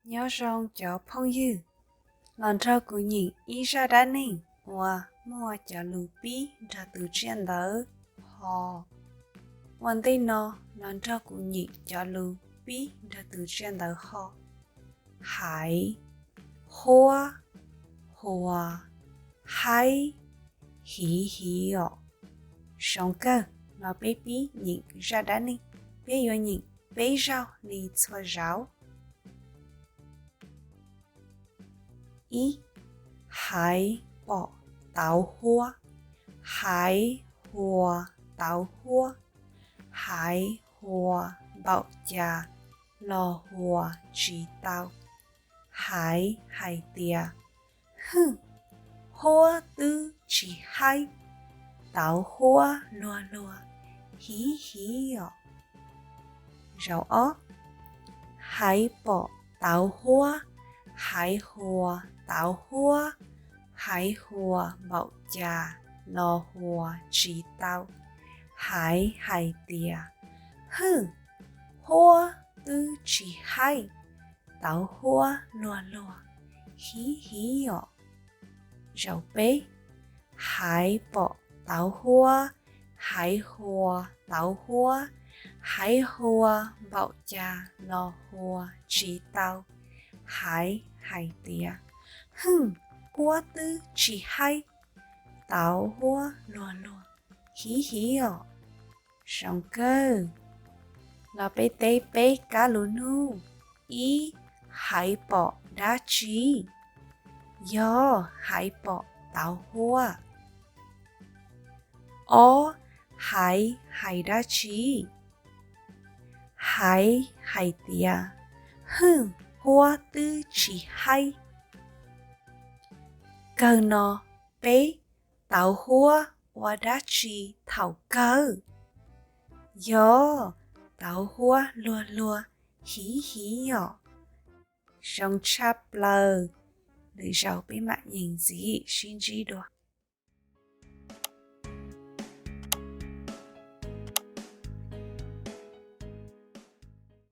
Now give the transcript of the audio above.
Nyob zoo cov phooj ywg, los nrog kuv nyeem ib zaj dab neeg uas muaj cov lus pib nrog tus tsiaj ntawv ho. Ua ntej no los nrog kuv nyeem cov lus pib nrog tus tsiaj ntawv ho. Haiv, huab, hua, haib, hiv hiv os. Zoo kawg, los peb pib nyeem zaj dab neeg. Peb yuav nyeem peb zaug li txhua zaus. Ib, haiv pom tauv huab. Haiv hua tauv huab. Haiv hua npaum cas los hua tsis tau. Haiv hais tias, hwm, huab twb tsis haib, tauv huab luag luag, hiv hiv os. Zaum ob, haiv pom tauv huab. Haiv hua tauv huab. Haiv hua npaum cas los hua tsis tau. Haiv hais tias, hwm, huab twb tsis haib, tauv huab luag luag, hiv hiv os. Zaum peb, haiv pom tauv huab. Haiv hua tauv huab. Haiv hua npaum cas los hua tsis tau. Haiv hais tias, hwm, huab twb tsis haib, tauv huab luag luag, hiv hiv os. Zoo kawg, los peb teb peb kab lus nug. Ib, haiv pom dab tsi? Yog haiv pom tauv huab. Ob, haiv hais dab tsi? Haiv hais tias, hwm, huab twb tsis haib. Kawg no, peb, tauv huab ua dab tsi thaum kawg? Yog, tauv huab luag luag, hiv hiv os. Zoo tshaj plaws, lwm zaus peb mam nyeem ntxiv, sib ntsib dua.